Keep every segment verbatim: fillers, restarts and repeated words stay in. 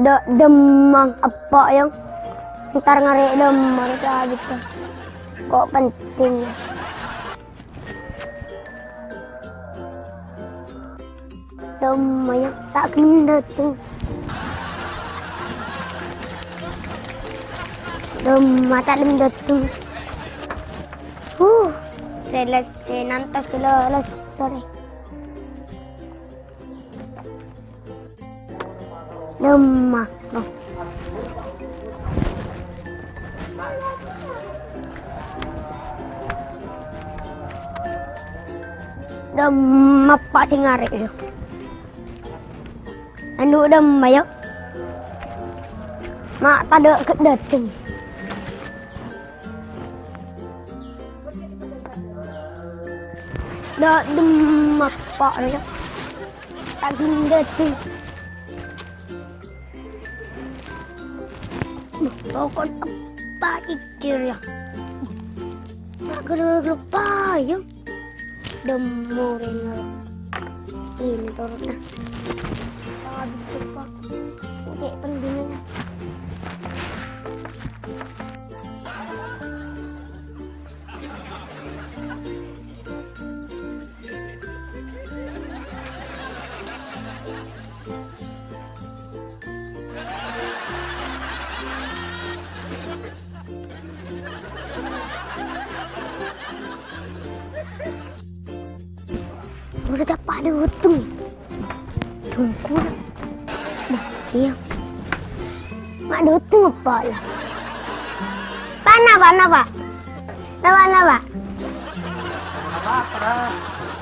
Dâ', dâmmang eppa', yâ. Entar ngarè' dâmmang ka abit. Kok penting, yâ. Dâmmang, yâ, ta' ghellem dâteng. Dâmmang ta' ghellem dâteng. Huh, sè lè-, sè nantos ghellâ' lè-, sore. Dâmmang, no. Dâmmang eppa' sè ngarè', yâ. Anu dâmmang, yâ. Ma' tadâ' dâteng. Dâ', dâmmang eppa', yâ. Ta' ghellem dâteng. Roko' eppa' cicir, yâ. Ghellâ' ghellâ' eppa', yâ. Dâmmang rèng. Ini turunna. Cè' pendingin. Udah dapat ada untung. Tunggu. Nah, iya. Mak doteng apa ya? Pana, pana, Pak? Napa, napa? Apa, Pak?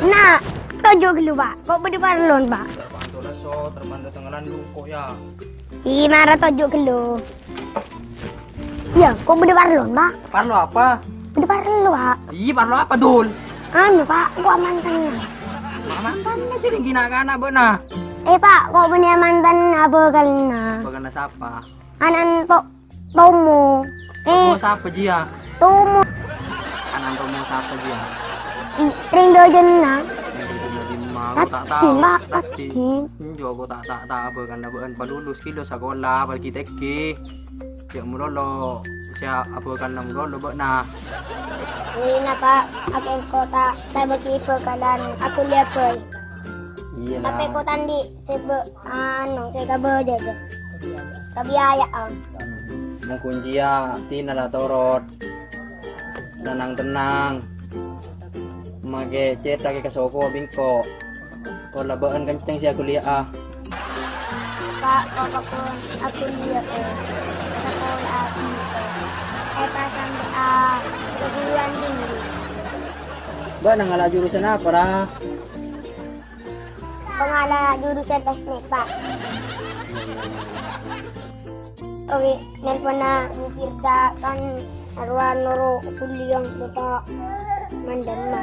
Nah, toju' ghâllu, Pak. Kok bâdâ parlon, Pak? Terpantau leso, terpantau tenggelan lu, kok ya? Ih, mara toju' ghâllu. Iya, kok bâdâ parlon, Pak? Parlo apa? Bâdâ parlo, Pak. Ih, parlo apa, Dul? Anu, Pak, kok amantan. Amantan aja nih, gina kana, bâ'na. Eh, Pak, kok bânnè amantan abhâkalna? Abhâkalna sapa? Anan to-, Tomo. Eh. Tomo sapa, jiya? Tomo. Anan Tomo sapa, jiya? Ring dojâna. Ring dojâna dimma? Aku tak tahu. Tadi, Pak, tadi. Enjo, aku tak, tak, tak abhâkalna bâ'na palulus kilo sakola, apalagi tèngghi. Jhâ' malolo, sè abhâkalna malolo bâ'na. Ina, Pak, aku engko' ta', ta' bâgi bhâkalan aku liya bhâi. Iyâ, Pak. Tapè engko' ta' andi' sè bâ-, anu, sè kabâjâ, jhâ'. Kabiaya'an. Mon kunjiyâ, tina la torot. Tenang-tenang. Makè cèthaghi ka soko bengko. Pola bâ'na kenceng sè aghuliyâ'â. Pak, kopakon aghuliyâ'â. Sakola bengko. Èpasambhâ'â perguruan tinggi. Bâ'na ngala' jurusan apa, ra? Pangala jurusan teknik, Pak. Oke, nelponna Bu Firda kan arowa noro' kuliah bapa' mandemma.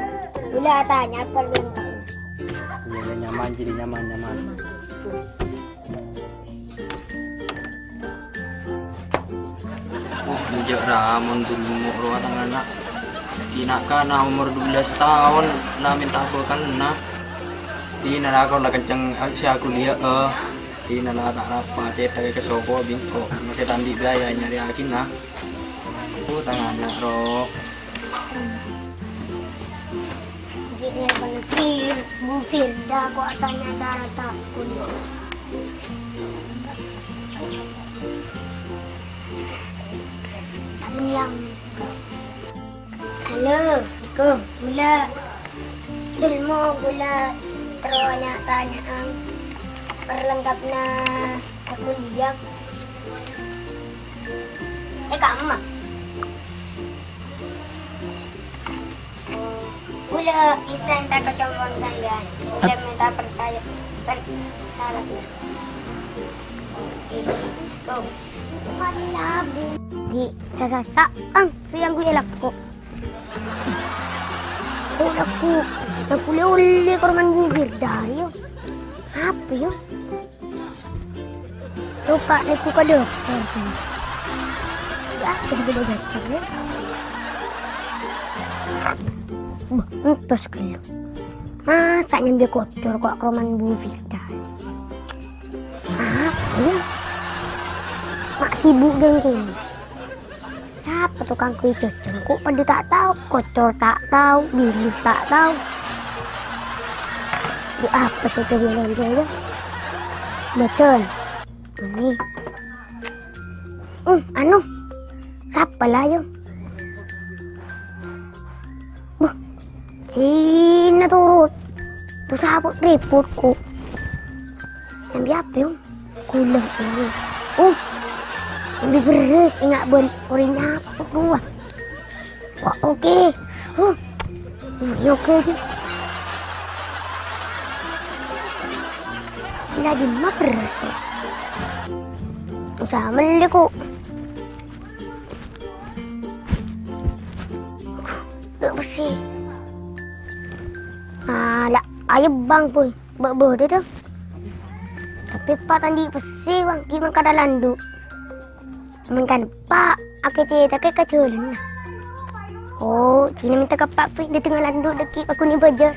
Gula tanya apa belum tahu. Iya, iya, nyaman, jadi nyaman, nyaman. Oh, enjâ' ra mon dulmo' rowa tangana. Tina' kana omor dubellâs taon la mènta abhâkalna. Tina' ra kor la kenceng sè aghuliyâ'â. Tina' la ta' rapa cèthaghi ka soko bengko. Masè ta' andi' biaya nyarèaghina. Oh, tangana ro. Jadi, nelpon Fir-, Bu Firda, kok tanya syarat aku nih. Bilang, "Halo, Assalamualaikum. Gula, dulmo gula terro nya-tanya'an perlengkapna aku liang." Eh, kamma. Gula bisa entar ka compo'na sampèyan. Gula mènta percaya per-, syaratnya. Itu. Di sasa-sasa, ang, sayang gue laku. Oh, laku. Laku le-, olle korban bubir dari, yo. Apa, yo? Coba aku ke dokter. Ya, sudah gede-gede, ya. Wah, entos kalu. Masa nyambi kotor kok kroman Bu Firda. Apa ya? Ibu' ghânèka. Sapa tokang kuè' jhâjhân? Ko' padâ ta' tao, kocor ta' tao, bilih ta' tao. Dhu apa sè ghâbây lonjong, yâ? Bâjân. Ini. Hmm, anu. Sapa la, yâ? Bâh, sèna turut. Tuh sapa ribut, ko'. Sambi apa, yâ? Ghulâ ini. Oh, lebbi bherrâs, enga' bân orèng nyapa rowa. Wah, oke. Huh. Ini oke aja. Lagi mah bherrâs, ko'. Usaha mellè, ko'. Ghi' pèssè. Ala, ayo, Bang, boy. Bâ' bâdâ, dâ. Tapè, Pa', ta' andi' pèssè, Bang. Ghi' mangkada landu'. Mangkana, Pa', akè cètaka ka jhâlânna. Oh, jhâ' mènta ka Pa', Pi, dâtengnga landu' dâgghi' paghun è bâjâr.